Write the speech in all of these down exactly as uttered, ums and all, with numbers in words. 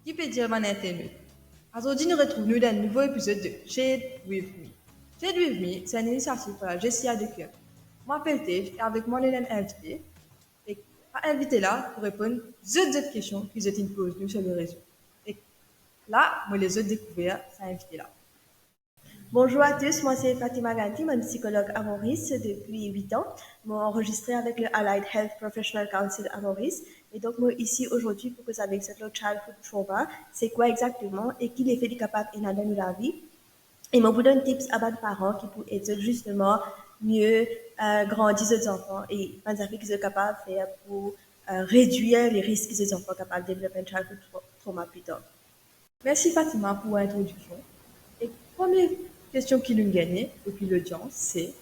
Ki pe dir bann internaut? Azordi nou retrouv nou dan enn nouvo epizod de Shade with Me. Shade with Me, se enn inisiativ par la G C A de Kiev. Mo apel Tej e avek mwa nou ena enn invite. E sa invite la pou reponn zot, zot kestion ki zot inn poz nou sur les réseaux. E la, mo les zot dekouver sa invite la. Bonjour à tous, moi c'est Fatima Ganti, moi psychologue à Maurice depuis huit ans. Moi enregistré avec le Allied Health Professional Council à Maurice. Et donc, moi ici aujourd'hui pour causer avec cette le childhood trauma, c'est quoi exactement et ki lefe li kapav ena dan nou lavi. E mo pou donn tips a bann paran ki pou ed zot zisteman mie, euh, grandi zot zanfan e bann zafer ki zot kapav fer pou, euh, redwir le risk ki zot zanfan kapav devlop enn childhood tra-, trauma pli tar. Mersi Fatima pou introdiksion. E premie kestion ki nou gagne depi lodians, se,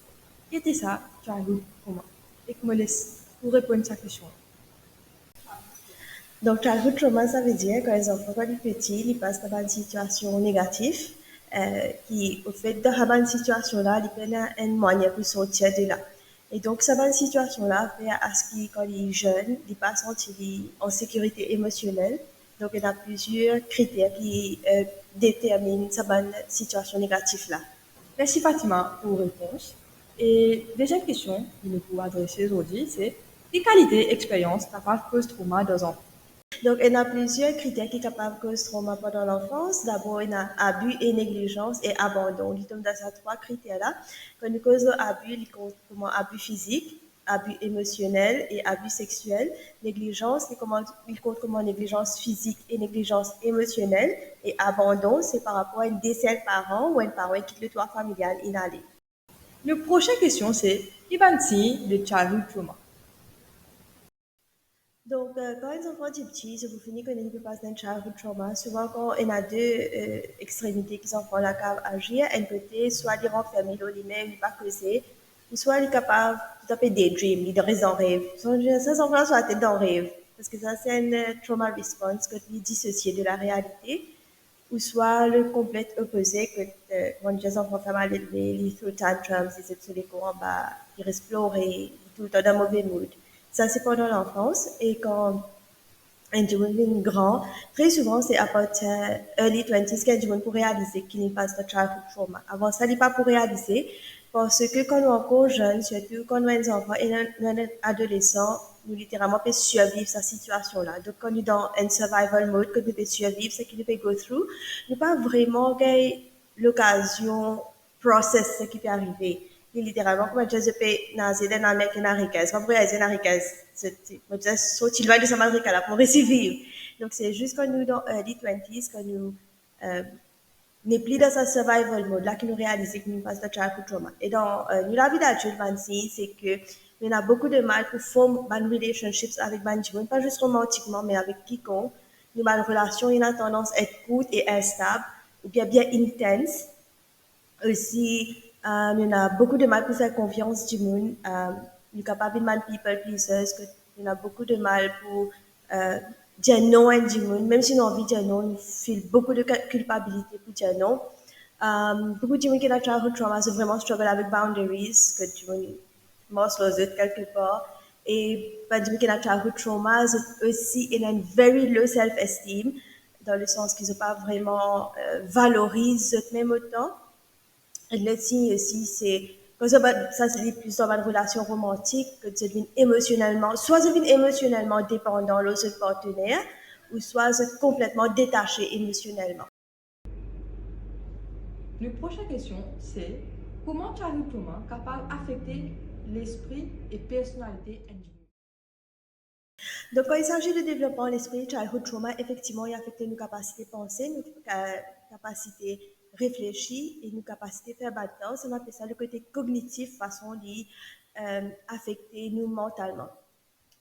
ki ete sa childhood trauma? E mo les ou reponn sa kestion. Donk, childhood trauma, savedir kan enn zanfan, kan li piti, li pas par bann sitiasion negatif, euh, ki, anfet, dan sa bann sitiasion la, li pena enn manier pou sortir de la. E donk, sa bann sitiasion la fer aski kan li zenn, li pa santi li an sekirite emosionel. Donk, ena plizier kriter ki, euh, determinn sa bann sitiasion negatif la. Mersi Fatima pou repons. E deziem kestion ki nou pou adrese zordi, se ki kalite experyans kapav koz trauma dan zanfan? Donk, ena plizier kriter ki kapav koz trauma pandan lanfans. Dabor, ena abi e neglizans e abandon. Li tom dan sa trwa kriter la. Kan nou koz abi, li kont kouma abi fizik, abi emosionel e abi sexiel. Neglizans, li kouma, li kont kouma neglizans fizik e neglizans emosionel. E abandon, se par rapor a enn dese enn paran ou enn paran e kit le twa familial inn ale. Nou prosin kestion se, ki bann sign de childhood trauma? Donk, euh, kan enn zanfan ti piti, zot pou fini kone li pe pas dan childhood trauma. Souvan, kan ena de, euh, extremite ki zanfan la kapav azir, enn kote, swa li ranferme lor limem, li pa koze, ou swa li kapav, li pe daydream, li res dan rev. Sa, sa zanfan la so latet dan rev, parski sa se enn, euh, trauma response, kot li disosie de la realite. Ouswa le konplet opoze, kot, euh, kan enn zanfan fer malelve, li throw tantrums, li zet so lekor anba, li res plore, li toultan dan move mood. Sa se pandan lanfans. E kan enn dimoun vinn gran, tre souvan se apartir early twenties ki enn dimoun pou realize ki li pas dan childhood trauma. Avan sa, li pa pou realize, parski kan nou ankor zenn, sirtou kan nou enn zanfan e nou, nou enn adolesan, nou literalman pe sirviv sa sitiasion la. Donk, kan nou dan enn survival mode, kot nou pe sirviv seki nou pe go through, nou pa vreman gagn lokazion process seki pe arive. Li literalman kouma dir zot pe naze dan lamer ki ena rekin. Zot pa pou realize ena rekin, zot, zot, zot sorti lwin de sa bann rekin la pou resi viv. Donk, se zis kan nou dan early twenties, kan nou, euh, nepli dan sa survival mode la ki nou realize ki nou pas dan childhood trauma. E dan, euh, nou lavi ladilt, bann sign, se ki nou ena boukou de mal pou form bann relationships avek bann dimoun, pa zis romantikman, me avek kikonk. Nou bann relasion ena tandans et kourt e instab, oubien bien intens. Osi, euh, nou ena boukou de mal pou fer konfians dimoun. Euh, nou kapav vinn bann people pleasers, kot nou ena boukou de mal pou, euh, dir non enn dimoun. Mem si nou anvi dir non, nou feel boukou de kil-, kilpabilite pou dir non. Euh, boukou dimoun ki ena childhood trauma, zot vreman struggle avek boundaries, kot dimoun mars lor zot kelkepar. E bann dimoun ki ena childhood trauma, zot osi ena enn very low self esteem, dan le sans ki zot pa vreman, euh, valoriz zot mem otan. E lot sign osi, se kan zot, sa se li plis dan bann relasion romantik, kot zot vinn emosionelman, swa zot vinn emosionelman depandan lor zot partner, ouswa zot konpletman detase emosionelman. Nou prosin kestion se, kouma childhood trauma kapav afekte lespri e personalite enn dimoun? Donk, kan il s'agit de devlopman lespri, childhood trauma, efektivman, li afekte nou kapasite panse, nou ka-, kapasite reflesi e nou kapasite fer bann tans. Nou apel sa le kote kognitif, fason li, euh, afekte nou mantalman.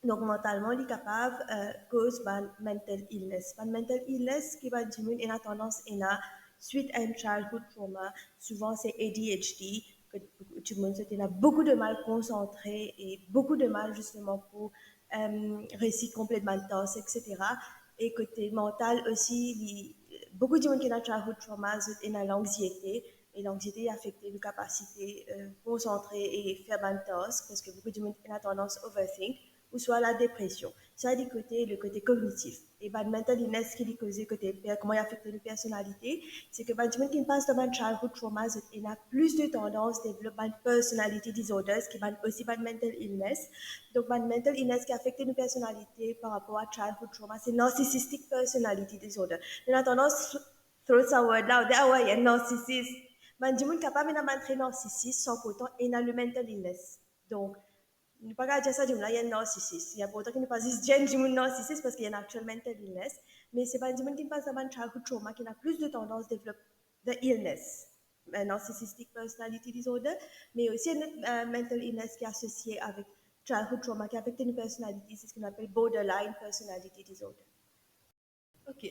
Donk, mantalman, li kapav, euh, koz bann mental illness. Bann mental illness ki bann dimoun ena tandans ena swit a enn childhood trauma, souvan se A D H D, kot dimoun zot ena boukou de mal konsantre e boukou de mal, zisteman, pou, euh, resi konplet bann tans, et cetera. E kote mantal osi, li, boukou dimoun ki ena childhood trauma, zot ena lanxiete, e lanxiete, li afekte nou kapasite, euh, konsantre e fer bann tans, parski boukou dimoun ena tandans overthink. ouswa la depresion. Sa li kote, le kote kognitif. E bann mental illness ki li koze kote per-, kouma li afekte nou personalite, se ke bann dimoun ki pas dan bann childhood trauma, zot ena plis de tandans develop bann personality disorders ki bann, osi bann mental illness. Donk, bann mental illness ki afekte nou personalite par rapor a childhood trauma, se narcissistic personality disorder. Nou ena tandans throw sa word la, ou dir, "Ah we, li enn narsisis." Bann dimoun kapav ena bann tre narsisis san pourtan ena le mental illness. Donk, nou pa kapav dir sa dimoun la li enn narsisis. Li inportan ki nou pa zis dir enn dimoun narsisis parski li ena actual mental illness, me se bann dimoun ki pas dan bann childhood trauma ki ena plis de tandans develop the illness, eh, narcissistic personality disorder, me osi enn lot, eh, mental illness ki asosie avek childhood trauma ki afekte nou personality, se seki nou apel borderline personality disorder. Ok.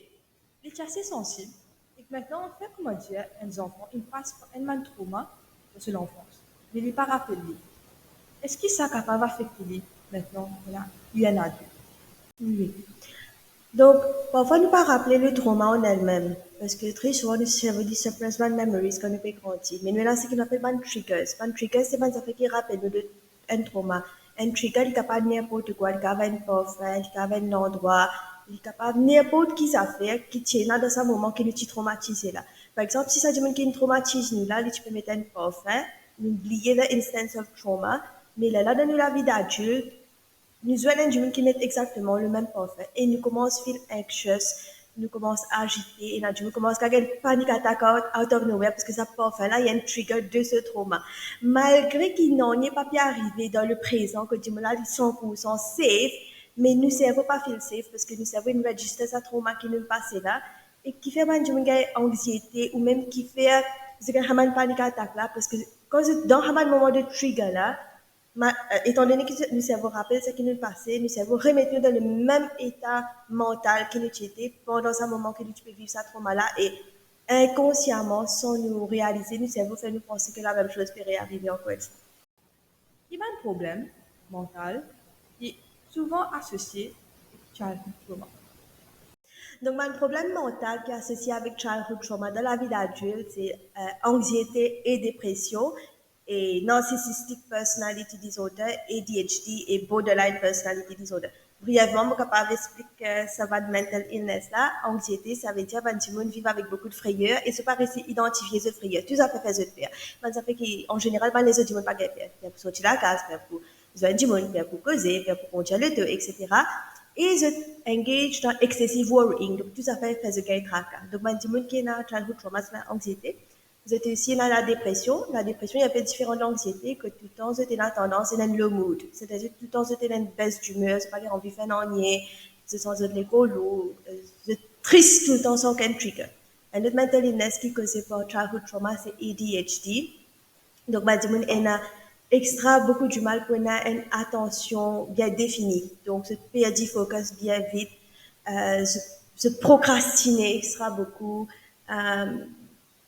Li ti ase sansib, e mintnan, fer kouma dir enn zanfan inn pas par enn bann trauma dan so lanfans, me li pa rapel li. Eski sa kapav afekte li mintnan, kouma li enn adilt? Wi. Donk, parfwa nou pa rapel le trauma an elmem, parski tre souvan nou servo li suppress bann memories kan nou pe grandi. Me nou ena seki nou apel bann triggers. Bann triggers, se bann zafer ki rapel nou de enn trauma. Enn trigger, li kapav ninport kwa, li kapav enn parfin, li kapav enn landrwa, li kapav ninport ki zafer ki ti ena dan sa moman ki nou ti traumatize la. Par exanp, si sa dimoun ki traumatiz nou la, li ti pe met enn parfin, nou bliye the instance of trauma, me lerla dan nou lavi dadilt, nou zwenn enn dimoun ki met exakteman le mem parfin e nou koumans feel anxious, nou koumans agite, ena dimoun koumans gagn enn panic attack out, out of nowhere, parski sa parfin la, li enn trigger de so trauma. Malgre ki nanye pa pe arive dan le prezan, kot dimoun la li san poursan safe, me nou servo pa feel safe, parski nou servo inn register sa trauma ki nou pase la, e ki fer bann dimoun gagn anxiete, ou mem ki fer zot gagn sa bann panic attack la, parski kan zot dan sa bann moman de trigger la, ma-, eh, etandone ki nou servo rapel seki nou pase, nou servo remet nou dan le mem eta mantal ki nou ti ete pandan sa moman ki nou ti pe viv sa trauma la, e inkonsiaman, san nou realize, nou servo fer nou panse ki lamem soz pe rearive ankor enn fwa. Ki bann problem mantal ki souvan asosie avek childhood trauma? Donk, bann problem mantal ki asosie avek childhood trauma dan lavi dadilt, se, eh, anxiete e depresion, e narcissistic personality disorder, A D H D, e borderline personality disorder. Brievman, mo kapav explik, eh, sa bann mental illness la. Anxiete, savedir bann dimoun viv avek boukou de frayer e zot pa resi idantifie zot frayer. Tou zafer fer zot per. Bann zafer ki, an zeneral, bann lezot dimoun pa gagn per. Per pou sorti lakaz, per pou zwenn dimoun, per pou koze, per pou kondir loto, et cetera. E zot engage dan excessive worrying. Donk, tou zafer fer zot gagn traka. Donk, bann dimoun ki ena childhood trauma, zot ena anxiete, zot osi ena ladepresion. Ladepresion, li inpe diferan de lanxiete, kot toultan zot ena tandans ena enn low mood. Setadir toultan zot ena enn baisse d'humeur, zot pa gagn anvi fer nanye, zot santi zot lekor lou, zot tris toultan san okenn trigger. Enn lot mental illness ki koze par childhood trauma, se A D H D. Donk, bann dimoun ena extra boukou dimal pou ena enn atansion bien defini. Donk, zot perdi focus bien vit, eh, zot, zot prokrastine extra boukou, eh,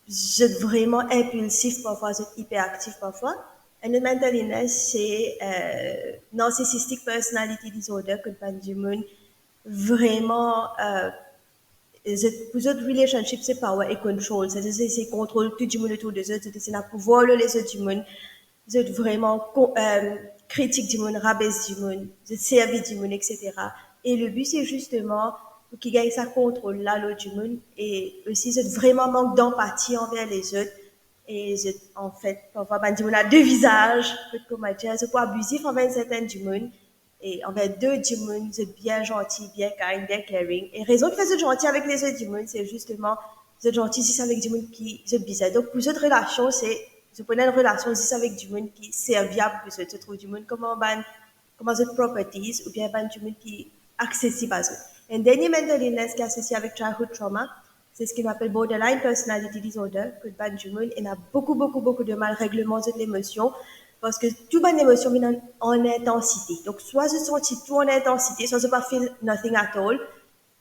zot vreman inpilsif parfwa, zot iperaktif parfwa. Enn lot mental illness, se, eh, narcissistic personality disorder, kot bann dimoun vreman, eh, zot, pou zot relationship se power e control. Setadir zot ese kontrol tou dimoun otour de zot, zot ese ena pouvwar lor lezot dimoun, zot vreman ko-, eh, kritik dimoun, rabes dimoun, zot servi dimoun, et cetera. E le bi, se zisteman pou ki gagn sa kontrol la lor dimoun, e osi zot vreman mank danpati anver lezot, e zot, anfet, parfwa bann dimoun la de vizaz, kot kouma dir, zot pou abizif anver enn sertenn dimoun, e anver dot dimoun, zot bien zanti, bien kind, bien caring. E rezon ki fer zot zanti avek lezot dimoun, se zisteman, zot zanti zis avek dimoun ki zot bizin. Donk, pou zot relasion, se, zot pou ena enn relasion zis avek dimoun ki serviab pou zot. Zot trouv dimoun kouma bann, kouma zot properties, oubien bann dimoun ki aksesib a zot. Enn dernie mental illness ki asosie avek childhood trauma, se seki nou apel borderline personality disorder, kot bann dimoun ena boukou, boukou, boukou de mal regleman zot lemosion, parski tou bann lemosion vinn an, an intansite. Donk, swa zot santi tou an intansite, swa zot pa feel nothing at all.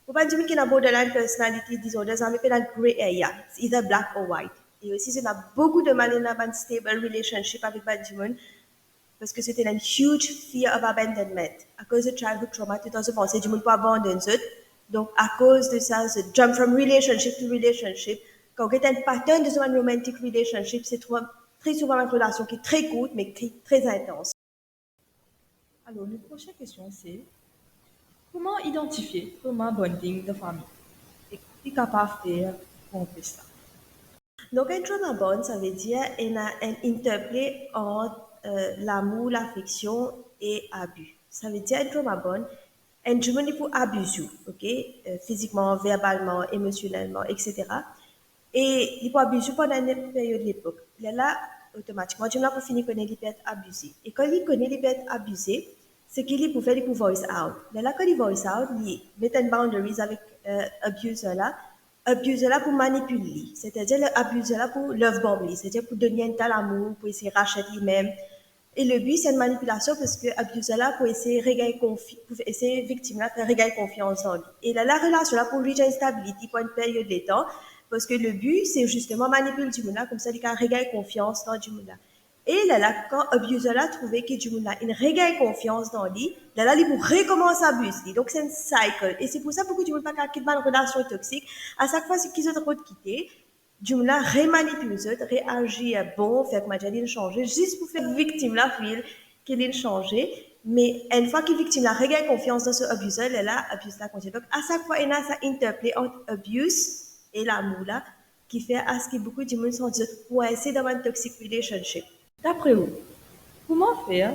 Pou bann dimoun ki ena borderline personality disorder, zame pena grey area, it's either black or white. E osi, zot ena boukou de mal ena bann stable relationship avek bann dimoun, parski zot ena enn huge fear of abandonment. Akoz zot childhood trauma, toultan zot panse dimoun pou abandonn zot. Donk, akoz de sa, zot jump from relationship to relationship. Kan ou get enn pattern de zot bann romantic relationship, se tro-, tre souvan enn relasion ki tre kourt, me ki tre intans. Alor, nou prosin kestion se, kouma idantifie trauma bonding dan fami? E ki kapav fer pou anpes sa? Donk, enn trauma bond, savedir ena enn interplay ant, euh, lamour, lafeksion e abi. Savedir enn trauma bond, enn dimoun li pou abiz ou, ok? Euh, fizikman, verbalman, emosionelman, et cetera. E li pou abiz ou pandan enn period lepok. Lerla, otomatikman, dimoun la pou fini kone li pe et abize. E kan li kone li pe et abize, seki li pou fer, li pou voice out. Lerla, kan li voice out, li met enn boundaries avek, euh, abuser la. Abuser la pou manipil li. Setadir, le abuser la pou love bomb li. Setadir, pou donn li enn ta lamour, pou esey rasiet limem. E le bi, se enn manipilasion, parski abuser la pou esey regagn konfi-, pou esey viktim la fer regagn konfians dan li. E lerla, relasion la pou reach enn stability pou enn period letan, parski le bi, se zisteman manipil dimoun la, koumsa li kapav regagn konfians dan dimoun la. E lerla, kan abuser la trouve ki dimoun la inn regagn konfians dan li, lerla li pou rekoumans abiz li. Donk, se enn cycle. E se pou sa boukou dimoun pa kapav kit bann relasion toksik. A sak fwa ki zot rod kite, dimoun la remanipil zot, reazir bon, fer koumadir linn sanze, zis pou fer viktim la feel ki linn sanze. Me enn fwa ki viktim la regagn konfians dan so abuser, lerla abuse la kontign. Donk, a sak fwa ena sa interplay ant abuse e lamour la, ki fer aski boukou dimoun santi zot kwinse dan bann toxic relationship. Dapre ou, kouma fer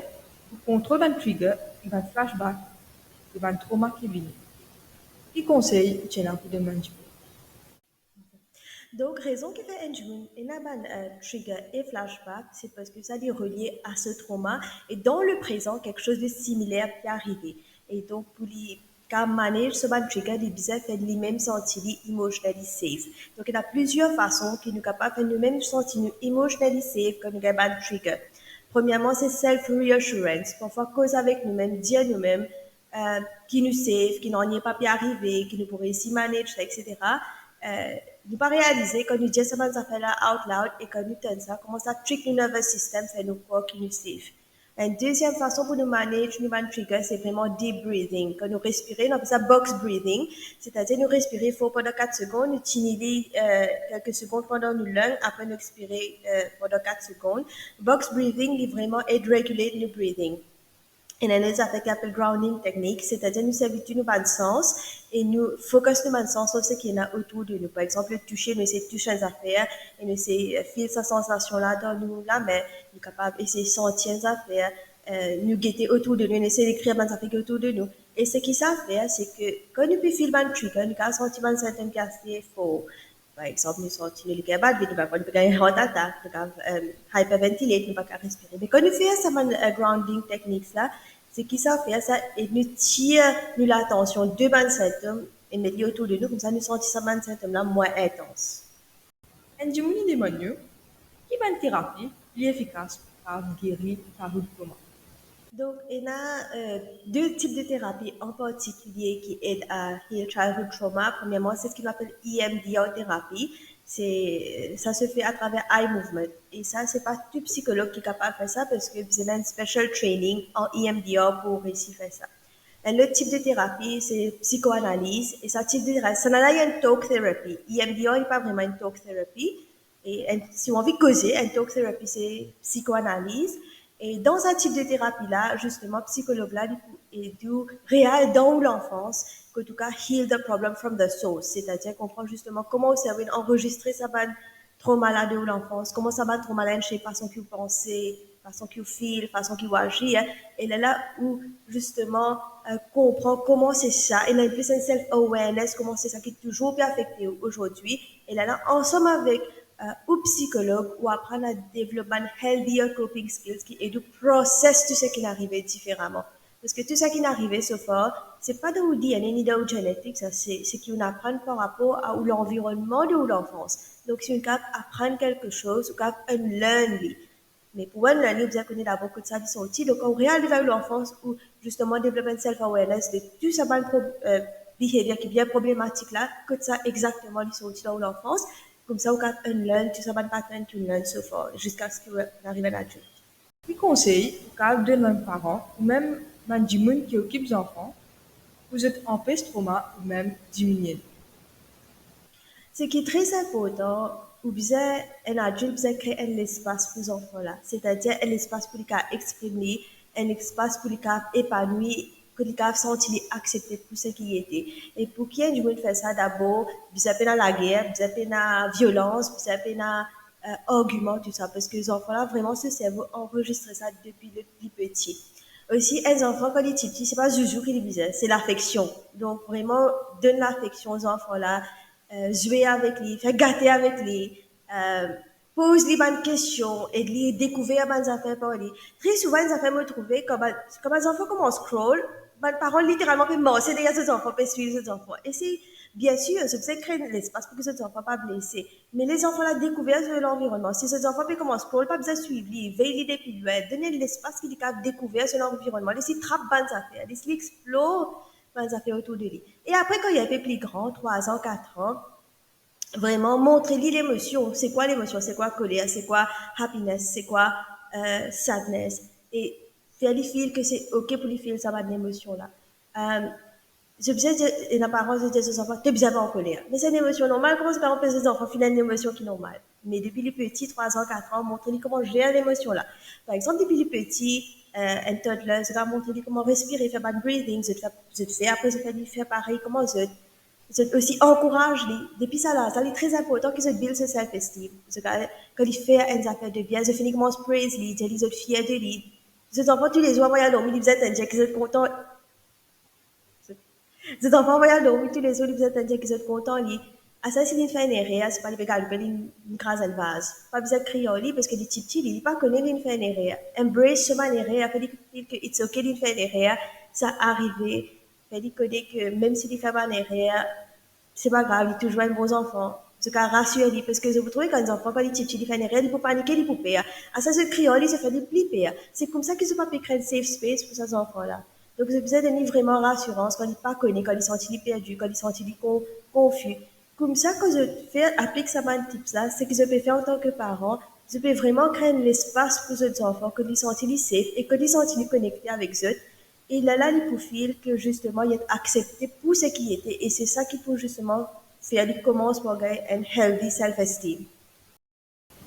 pou kontrol bann trigger e bann flashback e bann trauma ki vini? Ki konsey ou ti ena pou donn bann dimoun? Donk, rezon ki fer enn dimoun ena bann, euh, trigger e flashback, se parski sa li relie a so trauma, e dan le prezan, kiksoz de similer pe arive. E donk, pou li kapav manage so bann trigger, li bizin fer limem santi li emotionally safe. Donk, ena plizier fason ki nou kapav fer noumem santi nou emotionally safe kan nou gagn bann trigger. Premierman, se self reassurance. Parfwa, koz avek noumem, dir noumem, euh, ki nou safe, ki nanye pa pe arive, ki nou pou reysi manage sa, et cetera. Euh, nou pa realize, kan nou dir sa bann zafer la out loud e kan nou tann sa, koumsa trick nou nervous system, fer nou krwar ki nou safe. Enn deziem fason pou nou manage nou bann trigger, se vreman deep breathing. Kan nou respire, nou apel sa box breathing, setadir nou respire for pandan kat segonn, nou tini li, euh, kelke segonn pandan nou lang, apre nou expire, euh, pandan kat segonn. Box breathing, li vreman ed regulate nou breathing. Ena enn lot zafer ki apel grounding technique, setadir nou servi tou nou bann sans e nou focus nou bann sans lor seki ena otour de nou. Par exanp, le touse, nou esey tous enn zafer e nou esey, euh, feel sa sansasion la dan nou lame, nou kapav esey santi enn zafer, euh, nou gete otour de nou, nou esey dekrir bann zafer ki otour de nou. E seki sa fer, se ke kan nou pe feel bann trigger, nou kapav santi bann sintom ki ase for. Par exanp, nou santi nou leker bat vit, nou pa konn, nou pe gagn heart attack, nou kapav, euh, hyperventilate, nou pa kapav respire. Me kan nou fer sa bann, euh, grounding techniques la, seki sa fer, sa ed nou tir nou latansion de bann sintom e met li otour de nou, koumsa nou santi sa bann sintom la mwin intans. Enn dimoun inn demann nou, ki bann terapi pli efikas pou kapav geri childhood trauma? Donk, ena, euh, de tip de terapi an partikilie ki ed a heal childhood trauma. Premierman, se seki nou apel E M D R therapy. Se, sa se fer atraver eye movement. E sa, se pa tou psikolog ki kapav fer sa, parski bizin enn special training an E M D R pou reysi fer sa. Enn lot tip de terapi, se psikoanaliz. E sa tip de terapi, sa la, li enn talk therapy. E M D R, li pa vreman enn talk therapy. E enn, si ou anvi koze, enn talk therapy, se psikoanaliz. E dan sa tip de terapi la, zisteman, psikolog la, li pou ed ou real dan ou lanfans, kot ou kapav heal the problem from the source. Setadir konpran zisteman kouma ou servi anrezistre sa bann trauma la de ou lanfans, kouma sa bann trauma la inn shape fason ki ou panse, fason ki ou feel, fason ki ou azir. E lerla ou zisteman, euh, konpran kouma se sa, ena plis enn self awareness, kouma se sa ki touzour pe afekte ou azordi. E lerla, ansam avek, euh, ou psikolog, ou aprann a develop bann healthier coping skills ki ed ou process tou seki inn arive diferaman. Parski tou seki inn arive so far, se pa dan ou D N A ni dan ou genetik, sa se, seki ou aprann par rapor a ou lanvironnman de ou lanfans. Donk, si ou kapav aprann kelke soz, ou kapav unlearn li. Me pou unlearn li, ou bizin kone dabor kot sa li sorti. Donk, kan ou realiz ou lanfans, ou zisteman develop enn self awareness de tou sa bann pro-, euh, behavior ki bien problematik la, kot sa exakteman li sorti dan ou lanfans, koumsa ou kapav unlearn tou sa bann pattern ki ou learn so far, ziska ski ou ariv enn adilt. Ki konsey ou kapav donn bann paran oumem bann dimoun ki okip zanfan pou zot anpes trauma oumem diminie li? Seki tre inportan, ou bizin, enn adilt bizin kre enn lespas pou zanfan la, setadir enn lespas pou li kapav exprim li, enn lespas pou li kapav epanoui, pou li kapav santi li aksepte pou seki li ete. E pou ki enn dimoun fer sa, dabor, bizin pena lager, bizin pena violans, bizin pena, euh, argiman, tou sa, parski zanfan la, vreman, so servo anrezistre sa depi li pli piti. Osi, enn zanfan, kan li ti piti, se pa zouzou ki li bizin, se lafeksion. Donk, vreman, donn lafeksion zanfan la, euh, zwe avek li, fer gate avek li, euh, poz li bann kestion, ed li dekouver bann zafer par li. Tre souvan, enn zafer mo trouve, kan bann, kan bann zanfan koumans crawl, bann paran literalman pe marse deryer zot zanfan, pe swiv zot zanfan. E se, bien sir, zot bizin kre lespas pou ki zot zanfan pa blese. Me ler zanfan la dekouver so lanvironnman, si zot zanfan pe koumans crawl, pa bizin swiv li, vey li depi lwin, donn li lespas ki li kapav dekouver so lanvironnman, les li trap bann zafer, les li explor bann zafer otour de li. E apre, kan li enpe pli gran, trwa an, kat an, vreman montre li lemosion. Se kwa lemosion? Se kwa koler? Se kwa happiness? Se kwa, euh, sadness? E fer li feel ke se ok pou li feel sa bann emosion la. Euh, zot bizin dir, ena paran, zot dir zot zanfan, to bizin pa ankoler. Me se enn emosion normal, kouma zot kapav anpes zot zanfan feel enn emosion ki normal? Me depi li piti, trwa an, kat an, montre li kouma zer lemosion la. Par exanp, depi li piti, euh, enn toddler, zot kapav montre li kouma respire, fer bann breathing, zot fer, zot fer, apre zot fer li fer parey kouma zot. Zot osi ankouraz li. Depi sa laz la, li tre inportan ki zot build so self-esteem. Zot, kan li fer enn zafer de bien, zot fini koumans praise li, dir li zot fier de li. Zot zanfan toulezour, avan li al dormi, li bizin tann dir ki zot kontan. Zot zanfan, avan li al dormi toulezour, li bizin tann dir ki zot kontan li. Asa, si li fer enn erer, se pa li pe galoupe, li kraz enn vaz. Pa bizin kriy ar li, parski li ti piti, li, li pa kone li fer enn erer. Embrace so bann erer, fer li feel ke it's ok li fer enn erer, sa arive. Fer li kone ke mem si li fer bann erer, se pa grav, li touzour enn bon zanfan. Zot kapav rasir li, parski zot pou trouve kan enn zanfan, kan li ti piti, li fer enn erer, li pou panike, li pou per. Asa, zot kriy ar li, zot fer li pli per. Se koumsa ki zot pa pe kre enn safe space pou sa zanfan la. Donk, zot bizin donn li vreman rasirans kan li pa kone, kan li santi li perdi, kan li santi li kon-, konfi. Koumsa, kan zot fer aplik sa bann tips la, seki zot pe fer antan ki paran, zot pe vreman kre enn lespas pou zot zanfan, kot li santi li safe e kot li santi li konekte avek zot. E lerla, li pou feel ke zisteman, li aksepte pou seki li ete, e se sa ki pou zisteman fer li koumans pou gagn enn healthy self-esteem.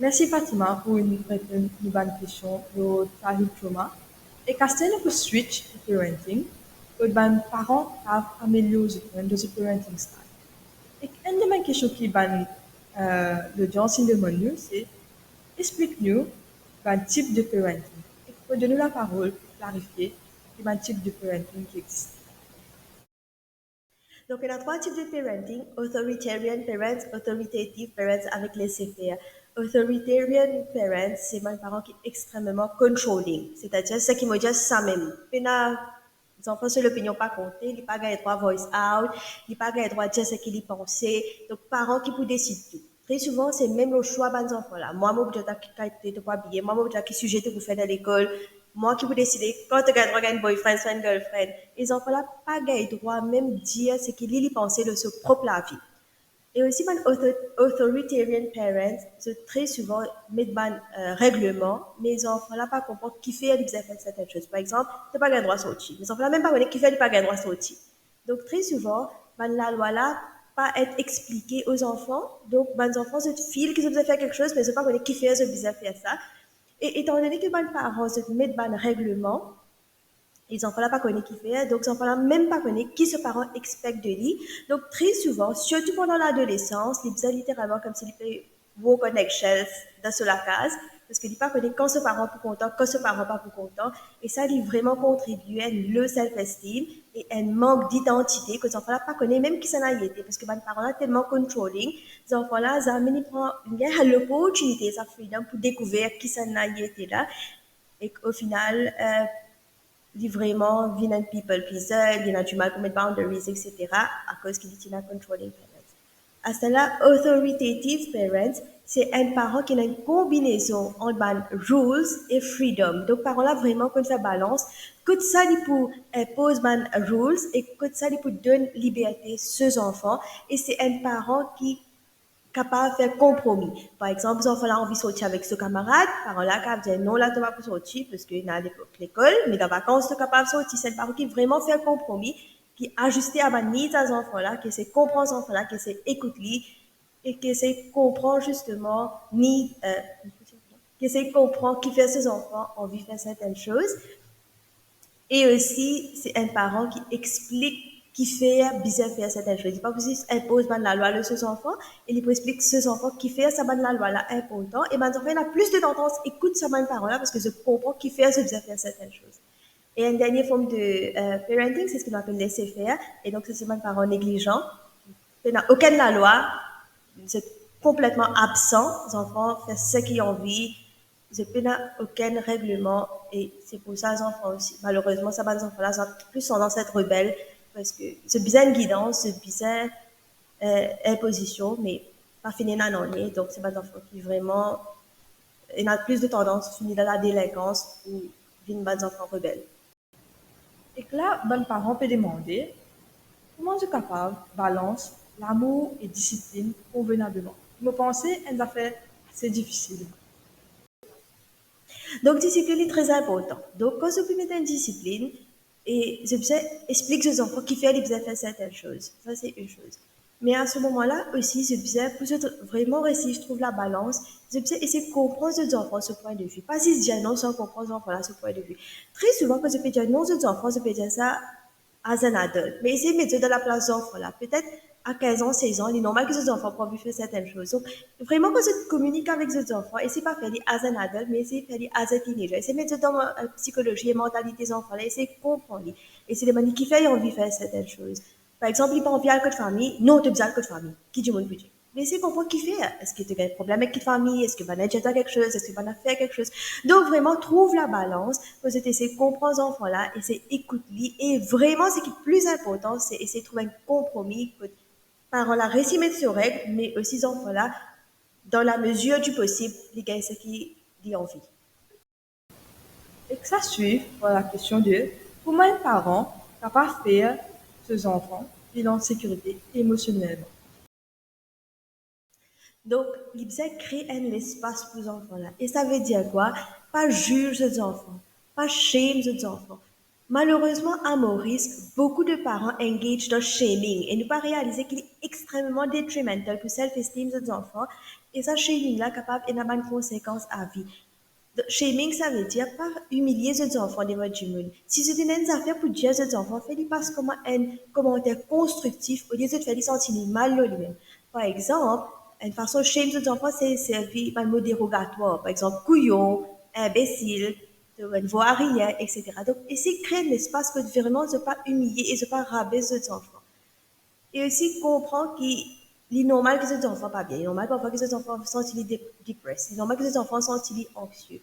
Mersi Fatima pou reponn nou bann kestion lor childhood trauma. Ek aster nou pou switch to parenting, kot bann paran kapav amelior zot mem dan zot parenting style. Ek enn de bann kestion ki bann, eh, lodians inn demann nou, se explik nou bann tip de parenting. Ek pou donn nou laparol pou klarifie ki bann tip de parenting ki existe. Donk, ena trwa tip de parenting: authoritarian parents, authoritative parents avek laissez-faire. Authoritarian parents, se bann paran ki extrememan controlling, setadir, seki mo dir, sa mem. Pena zanfan so lopinion pa konte, li pa gagn drwa voice out, li pa gagn drwa dir seki li panse. Donk, paran ki pou desid tou. Tre souvan, se mem lor swa bann zanfan la. Mwa, mo pou dir twa ki kalite to pou abiye, mwa, mo pou dir twa ki size to pou fer dan lekol, mwa ki pou deside kan to gagn drwa gagn boyfriend swa enn girlfriend. E zanfan la pa gagn drwa mem dir seki li, li panse lor so prop lavi. E osi bann author-, authoritarian parents, zot tre souvan met bann, eh, regleman, me zanfan la pa konpran kifer li bizin fer sertenn soz. Par exanp, to pa gagn drwa sorti. Me zanfan la mem pa kone kifer li pa gagn drwa sorti. Donk, tre souvan, bann lalwa la pa et explike o zanfan. Donk, bann zanfan, zot feel ki zot bizin fer kiksoz, me zot pa kone kifer zot bizin fer sa. E etandone ki bann paran, zot met bann regleman, e zanfan la pa kone kifer, donk zanfan la mem pa kone ki so paran expect de li. Donk, tre souvan, sirtou pandan ladolesans, li bizin literalman koumsi li pe walk on eggshells dan so lakaz, parski li pa kone kan so paran pou kontan, kan so paran pa pou kontan, e sa, li vreman kontribie enn low self-esteem e enn mank didantite, kot zanfan la pa kone mem kisannla li ete, parski bann paran la telman controlling, zanfan la zame li pran, li gagn loportinite, sa freedom pou dekouver kisannla li ete la, e o final, eh, li vreman vinn enn people pleaser, li ena dimal pou met boundaries, et cetera, akoz ki li ti ena controlling parents. Asterla, authoritative parents, se enn paran ki ena enn konbinezon ant bann rules e freedom. Donk, paran la vreman konn fer balans, kot sa li pou inpoz bann rules e kot sa li pou donn liberte so zanfan. E se enn paran ki kapav fer konpromi. Par exanp, zanfan la anvi sorti avek so kamarad, paran la kapav dir, "Non, la to pa pou sorti, parski ena lepok lekol, me dan vakans to kapav sorti." Se enn paran ki vreman fer konpromi, ki aziste a bann needs a zanfan la, ki esey konpran zanfan la, ki esey ekout li, e ki esey konpran zisteman ni, eh, ki esey konpran kifer so zanfan anvi fer sertenn soz. E osi, se enn paran ki explik kifer bizin fer sertenn soz. Li pa pou zis inpoz bann lalwa lor so zanfan, e li pou explik so zanfan kifer sa bann lalwa la inportan, e bann zanfan ena plis de tandans ekout sa bann paran la, parski zot konpran kifer zot bizin fer sertenn soz. E enn dernie form de, euh, parenting, se seki nou apel laisser-faire, e donk se, se bann paran neglizan, pena okenn lalwa, zot konpletman absan, zanfan fer seki anvi, zot pena okenn regleman, e se pou sa zanfan osi, malerezman, sa bann zanfan la, zot plis tandans et rebel, parski zot bizin gidans, zot bizin, euh, inpozision, me pa finn ena nanye, donk se bann zanfan ki vreman, ena plis de tandans fini dan ladelinkans ou vinn bann zanfan rebel. Ek la, bann paran pe demande, kouma zot kapav balans lamour e disiplin konvenableman? Mo panse enn zafer ase difisil. Donk, disiplin li tre inportan. Donk, kan zot pe met enn disiplin, e zot bizin explik zot zanfan kifer li bizin fer sertenn soz. Sa, se enn soz. Me a se moman la osi, zot bizin, pou zot vreman resi trouv labalans, zot bizin esey konpran zot zanfan so pwin de vi. Pa zis dir non san konpran zanfan la so pwin de vi. Tre souvan, kan zot pe dir non zot zanfan, zot pe dir sa as an adult. Me esey met zot dan laplas zanfan la. Petet a kinz an, sez an, li normal ki zot zanfan pou anvi fer sertenn soz. Donk, vreman, kan zot kominik avek zot zanfan, esey pa fer li as an adult, me esey fer li as a teenager. Esey met zot dan, euh, psikolozi e mantalite zanfan la, esey konpran li. Esey demann li kifer li anvi fer sertenn soz. Par exanp, li pa anvi al kot fami, non, to bizin al kot fami. Ki dimoun pou dir? Me esey konpran kifer. Eski to gagn problem ek kit fami? Eski bann-la dir twa kiksoz? Eski bann-la fer kiksoz? Donk, vreman, trouv labalans, pou zot esey konpran zanfan la, esey ekout li, e vreman, seki pli inportan, se esey trouv enn konpromi, kot paran la resi met so reg, me osi zanfan la, dan lamezir di posib, li gagn seki li anvi. Ek sa swiv par lakestion de, kouma enn paran kapav fer so zanfan finn an sekirite emosionelman? Donk, li bizin kre enn lespas pou zanfan la. E savedir kwa? Pa ziz zot zanfan, pa shame zot zanfan. Malerezman, a Moris, boukou de paran engage dan shaming e nou pa realize ki li extrememan detrimental pou self-esteem zot zanfan, e sa shaming la kapav ena bann konsekans avi. Donk, shaming, savedir pa imilie zot zanfan devan dimoun. Si zot ena enn zafer pou dir zot zanfan, fer li pas kouma enn komanter konstriktif, olie zot fer li santi li mal lor limem. Par exanp, enn fason shame zot zanfan, se servi bann mo derogatwar, par exanp, kouyon, inbesil, to enn vo-a-rien, etsetera. Donk, esey kre enn lespas kot vreman zot pa imilie e zot pa rabes zot zanfan. E osi konpran ki li normal ki zot zanfan pa bien. Li normal parfwa ki zot zanfan santi li de-, depressed. Li normal ki zot zanfan santi li anxie.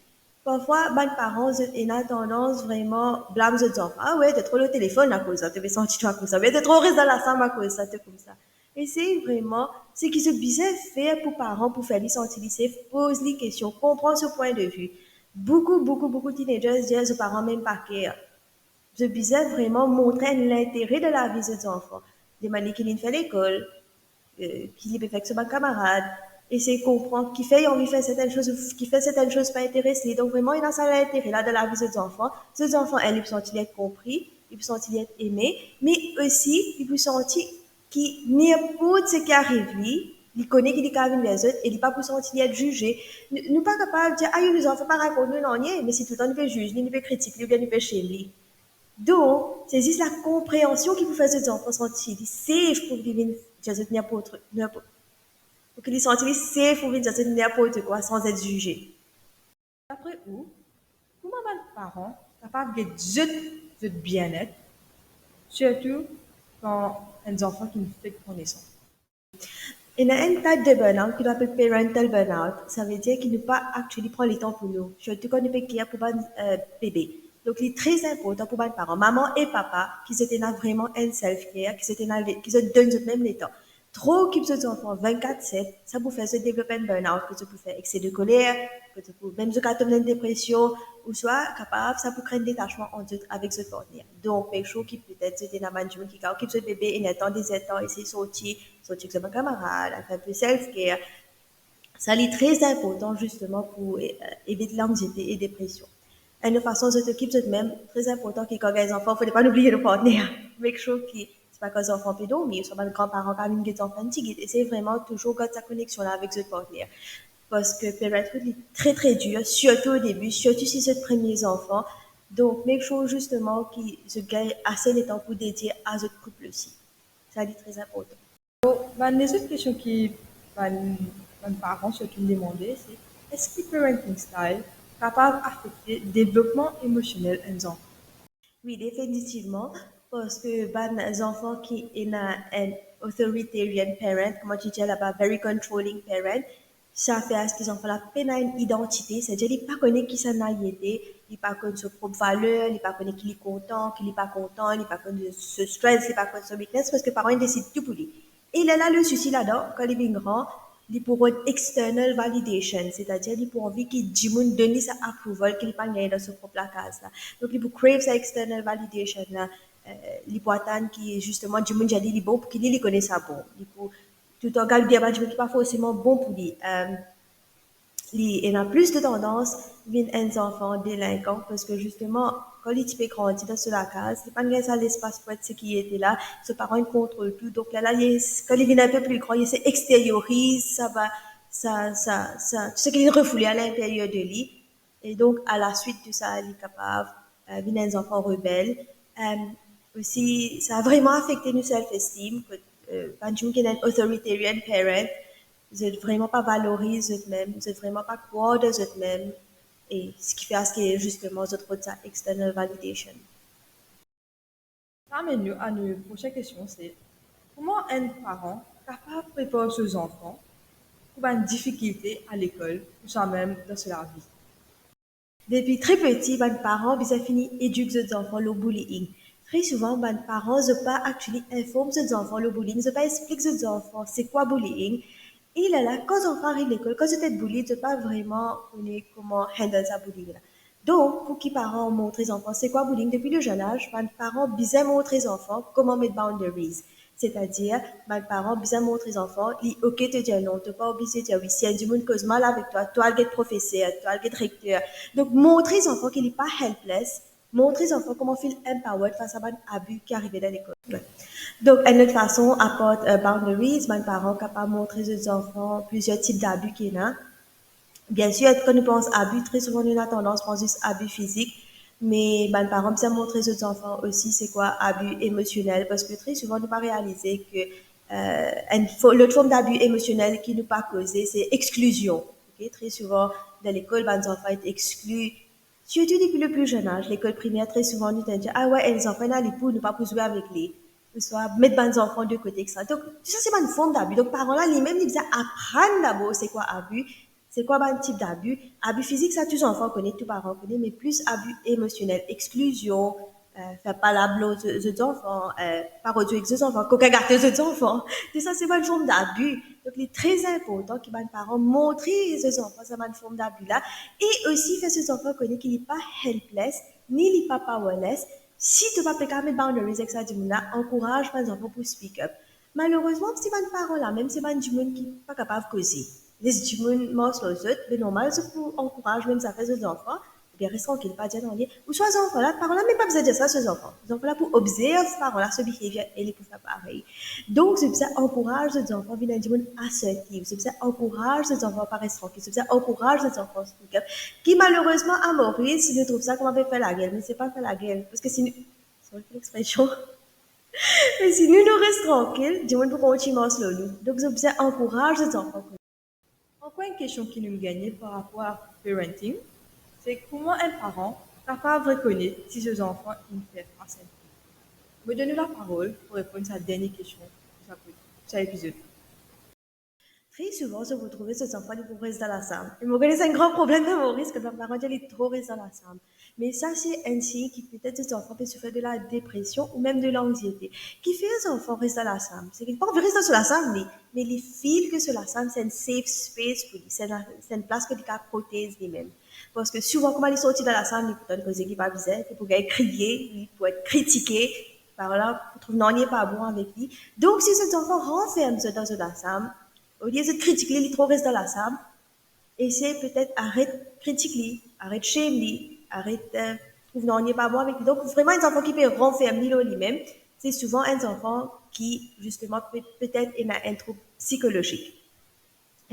Parfwa, bann paran, zot ena tandans vreman blam zot zanfan. "Ah we, to tro lor telefonn akoz sa to pe santi twa koumsa. Oubien to tro res dan lasam akoz sa to koumsa." Esey vreman, seki zot bizin fer pou paran, pou fer li santi li safe, poz li kestion, konpran so pwin de vi. Boukou, boukou, boukou teenagers dir zot paran mem pa care. Zot bizin vreman montre enn lintere dan lavi zot zanfan. Demann li ki li'nn fer lekol, eh, ki li pe fer ek so bann kamarad, esey konpran kifer li anvi fer sertenn soz, kifer sertenn soz pa interes li. Donk, vreman, ena sa lintere la dan lavi zot zanfan. Zot zanfan, enn, li pou santi li et konpri, li pou santi li et eme, me osi, li pou santi ki ninport seki ariv li, li kone ki li kapav vinn ver zot e li pa pou santi li et zize. Nou, nou pa kapav dir, "Ah, nou zanfan pa rakont nou nanye," me si toultan nou pe ziz li, nou pe kritik li, oubien nou pe shame li. Donk, se zis lakonpreansion ki pou fer zot zanfan santi li safe pou li vinn dir zot ninport, ninport, pou ki li santi li safe pou vinn dir zot ninport kwa san et zize. Dapre ou, kouma bann paran kapav get zot, zot bienet, sirtou kan enn zanfan ki fek pran nesans? Ena enn type de burnout ki nou apel parental burnout, savedir ki nou pa actually pran letan pou nou, sirtou kan nou pe care pou bann, eh, bebe. Donk, li tre inportan pou bann paran, mama e papa, ki zot ena vreman enn self-care, ki zot ena le-, ki zot donn zot mem letan. Tro okip zot zanfan vennkat set, sa pou fer zot devlop enn burnout, kot zot pou fer ekse de koler, kot zot pou, mem zot kapav tom dan enn depresion, ouswa kapav, sa pou kre enn detasman ant zot avek zot partner. Donk, make sure ki petet zot ena bann dimoun ki kapav okip zot bebe enn ertan, de zertan, esey sorti, sorti ek zot bann kamarad, al fer enpe self-care. Sa li tre inportan, zisteman, pou, eh, evit lanxiete e depresion. Enn lot fason zot okip zot mem, tre inportan ki kan gagn zanfan, fode pa nou bliye nou partner. Make sure ki, se pa kan zanfan pe dormi, ouswa bann granparan kapav vinn get zanfan enn tigit, esey vreman touzour gard sa koneksion la avek zot partner. Parski parenthood, li tre, tre dir, sirtou o debi, sirtou si se premie zanfan, Donk, make sure zisteman ki zot gagn ase letan pou dedie a zot koup osi. Sa li tre inportan. Bon, bann lezot kestion ki bann, bann paran sirtou demande, se, eski parenting style kapav afekte devlopman emosionel enn zanfan? Wi, definitivman, parski bann zanfan ki ena enn authoritarian parent, kouma ti dir laba, very controlling parent, sa fer aski zanfan la pena enn idantite, setadir li pa kone kisannla li ete, li pa konn so prop valer, li pa kone ki li kontan, ki li pa kontan, li pa konn so strength, li pa konn so weakness, parski paran inn desid tou pou li. E lerla, le sousi ladan, kan li vinn gran, li pou rod external validation, setadir li pou anvi ki dimoun donn li sa approval ki li pa gagn dan so prop lakaz la. Donk, li pou crave sa external validation la. Eh, li pou atann ki, zisteman, dimoun dir li li bon, pou ki li, li kone sa bon. Li pou toultan gard bien bann dimoun ki pa forseman bon pou li. Eh, li ena plis de tandans vinn enn zanfan delinkan, parski zisteman, kan li ti pe grandi dan so lakaz, li pa gagn sa lespas pou et seki li ete la, so paran inn kontrol tou. Donk, lerla, li, kan li vinn inpe pli gran, li ese exterioriz sa, ba, sa, sa, sa, tou seki li refoule a linterier de li. E donk, a la swit de sa, li kapav, eh, vinn enn zanfan rebel. Eh, osi, sa vremem afekte nou self-esteem, kot, eh, bann dimoun ki ena enn authoritarian parent, zot vremem pa valoriz zotmem, zot vremem pa krwar dan zotmem, e seki fer aski, zisteman, zot rod sa external validation. Sa amenn nou a nou prosin kestion, se, kouma enn paran kapav prepar so zanfan pou bann difikilte a lekol, ouswa mem dan so lavi? Depi tre piti, bann paran bizin fini edik zot zanfan lor bullying. Tre souvan, bann paran, zot pa actually inform zot zanfan lor bullying, zot pa explik zot zanfan se kwa bullying. E lerla, kan zanfan ariv lekol, kan zot et bullied, zot pa vremem kone kouma handle sa bullying la. Donk, pou ki paran montre zanfan se kwa bullying depi le jeune âge, bann paran bizin montre zanfan kouma met boundaries. Setadir, bann paran bizin montre zanfan, li ok to dir non, to pa oblize dir wi. Si enn dimoun koz mal avek twa, to al get profeser, to al get rekter. Donk, montre zanfan ki li pa helpless, montre zanfan kouma feel empowered fas a bann abi ki arive dan lekol. Donk, enn lot fason, apart, eh, boundaries, bann paran kapav montre zot zanfan plizier tip dabi ki ena. Biensir, kan nou pans abi, tre souvan nou ena tandans pans zis abi fizik, me bann paran bizin montre zot zanfan osi se kwa abi emosionel, parski tre souvan nou pa realize ki, eh, enn fo-, lot form dabi emosionel ki nou pa koze, se exklizion. Ok? Tre souvan, dan lekol, bann zanfan ete exkli, sirtou depi le pli jeune âge, lekol primer, tre souvan nou tann dir, "Ah wi, enn zanfan ena lipou, nou pa pou zwe avek li." Ouswa met bann zanfan de kote, etsetera. Donk, tou sa se bann form dabi. Donk, paran la, limem, li bizin aprann dabor se kwa abi, se kwa bann tip dabi. Abi fizik, sa tou zanfan kone, tou paran kone, me plis abi emosionel, exklizion, eh, fer palab lor zot, zot zanfan, eh, pa rod zwe ek zot zanfan, kokin gate zot zanfan. Tou sa se bann form dabi. Donk, li tre inportan ki bann paran montre zot zanfan sa bann form dabi la, e osi fer so zanfan kone ki li pa helpless, ni li pa powerless. Si to pa pe kapav met boundaries ek sa dimoun la, ankouraz bann zanfan pou speak up. Malerezman, si bann paran la, mem si bann dimoun ki pa kapav koze, les dimoun mars lor zot, be normal, zot pou ankouraz mem zafer zot zanfan, oubien res trankil, pa dir nanye. Ouswa zanfan la, paran la mem pa bizin dir sa so zanfan. Zanfan la pou observe paran la, so behavior, e li pou fer parey. Donk, zot bizin ankouraz zot zanfan vinn enn dimoun assertive. Zot bizin ankouraz zot zanfan pa res trankil. Zot bizin ankouraz zot zanfan speak up. Ki malerezman, a Moris, si nou trouv sa kouma pe fer lagel, me se pa fer lagel. Parski si nou, sorry pou lexpresion, me si nou, nou res trankil, dimoun pou kontign mars lor nou. Donk, zot bizin ankouraz zot zanfan. Ankor enn kestion ki nou gagne par rapor a parenting, se kouma enn paran kapav rekonet si so zanfan inn fer fas enn krim. Mo donn ou laparol pou reponn sa dernie kestion pou sa, pou sa epizod. Tre souvan, zot pou trouve so zanfan, li pou res dan lasam. E mo kone sa enn gran problem dan Moris, ki bann paran dir li tro res dan lasam. Me sa se enn sign ki petet zot zanfan pe soufer de la depresion ou mem de lanxiete. Kifer zanfan res dan lasam? Se ki li pa anvi res dan so lasam, li, me li feel ki so lasam se enn safe space pou li, se enn, se enn plas ki li kapav protez limem. Parski souvan, kouma li sorti dan lasam, li pou tann koze ki pa bizin, li pou gagn kriye, li pou et kritike, paran la pou trouv nanye pa bon avek li. Donk, si zot zanfan ranferm zot dan zot lasam, olie zot kritik li, li tro res dan lasam, esey petet aret kritik li, aret shame li, aret, eh, trouv nanye pa bon avek li. Donk, vremem, enn zanfan ki pe ranferm li lor limem, se souvan enn zanfan ki, zisteman, pe, petet ena enn troub psikolozik.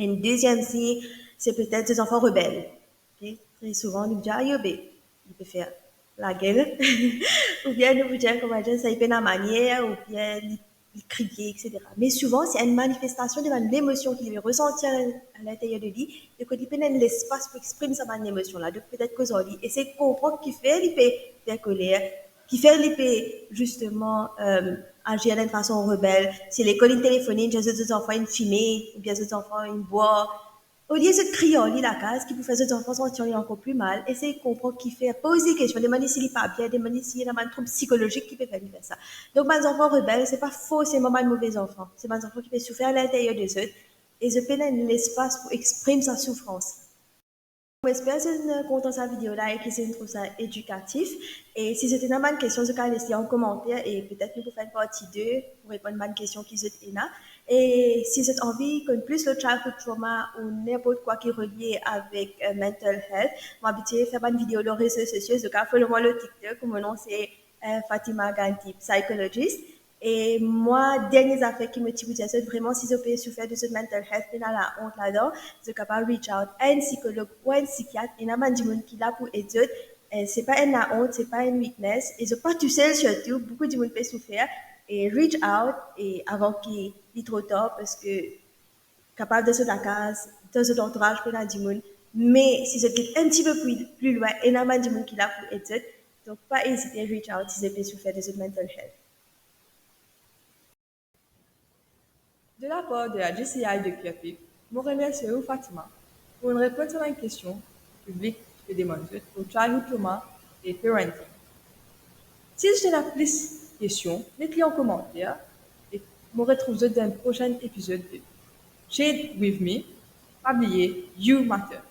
Enn deziem sign, se petet zot zanfan rebel. Ok? Tre souvan, nou dir, "Ayo be, li pe fer lagel, oubien nou pou dir, kouma dir sa, li pena manier, oubien li, li kriye, et cetera. Me souvan, se enn manifestasion de bann lemosion ki li pe resanti a, a linterier de li, e kot li pena enn lespas pou exprim sa bann lemosion la. Donk, petet koz ar li, esey konpran kifer li pe fer koler, kifer li pe, zisteman, euh, azir dan enn fason rebel. Si lekol inn telefone, inn dir zot, zot zanfan inn fime, oubien zot zanfan inn bwar, olie zot kriy ar li lakaz, ki pou fer zot zanfan santi li ankor pli mal, esey konpran kifer, poz li kestion, demann li si li pa bien, demann li si ena bann troub psikolozik ki pe fer li fer sa. Donk, bann zanfan rebel, se pa forseman bann move zanfan. Se bann zanfan ki pe soufer a linterier de zot, e zot pena enn lespas pou exprim sa soufrans. Mo esper zot inn kontan sa video la e ki zot inn trouv sa edikatif. E si zot ena bann kestion, zot kav les li an komanter e petet nou pou fer enn parti de pou reponn bann kestion ki zot ena. E si zot anvi konn plis lor childhood trauma ou ninport kwa ki relie avek, euh, mental health, mo abitie fer bann video lor rezo sosio, zot kav follow mwa lor TikTok, mo nom se, euh, Fatima Ganti, psychologist. E mwa, dernie zafer ki mo ti pou dir zot, vreman, si zot pe soufer de zot mental health, pena laont ladan, zot kapav reach out a enn sikolog ou enn sikiat, ena bann dimoun ki la pou ed zot. Eh, se pa enn laont, se pa enn weakness, e zot pa tousel sirtou, boukou dimoun pe soufer, e reach out, e avan ki li tro tar, parski kapav dan zot lakaz, dan zot antouraz, pena dimoun, me si zot get enn tipe pli, pli lwin, ena bann dimoun ki la pou ed zot, donk pa ezite reach out si zot pe soufer de zot mental health. De lapar de la G C I de Kirpik, mo remersie ou, Fatima, pou inn reponn sa bann kestion piblik ki pe demann zot lor childhood trauma e parenting. Si zot ena plis kestion, met li an komanter e mo retrouv zot dan enn prosenn epizod de Shade with Me. Pa bliye, you matter.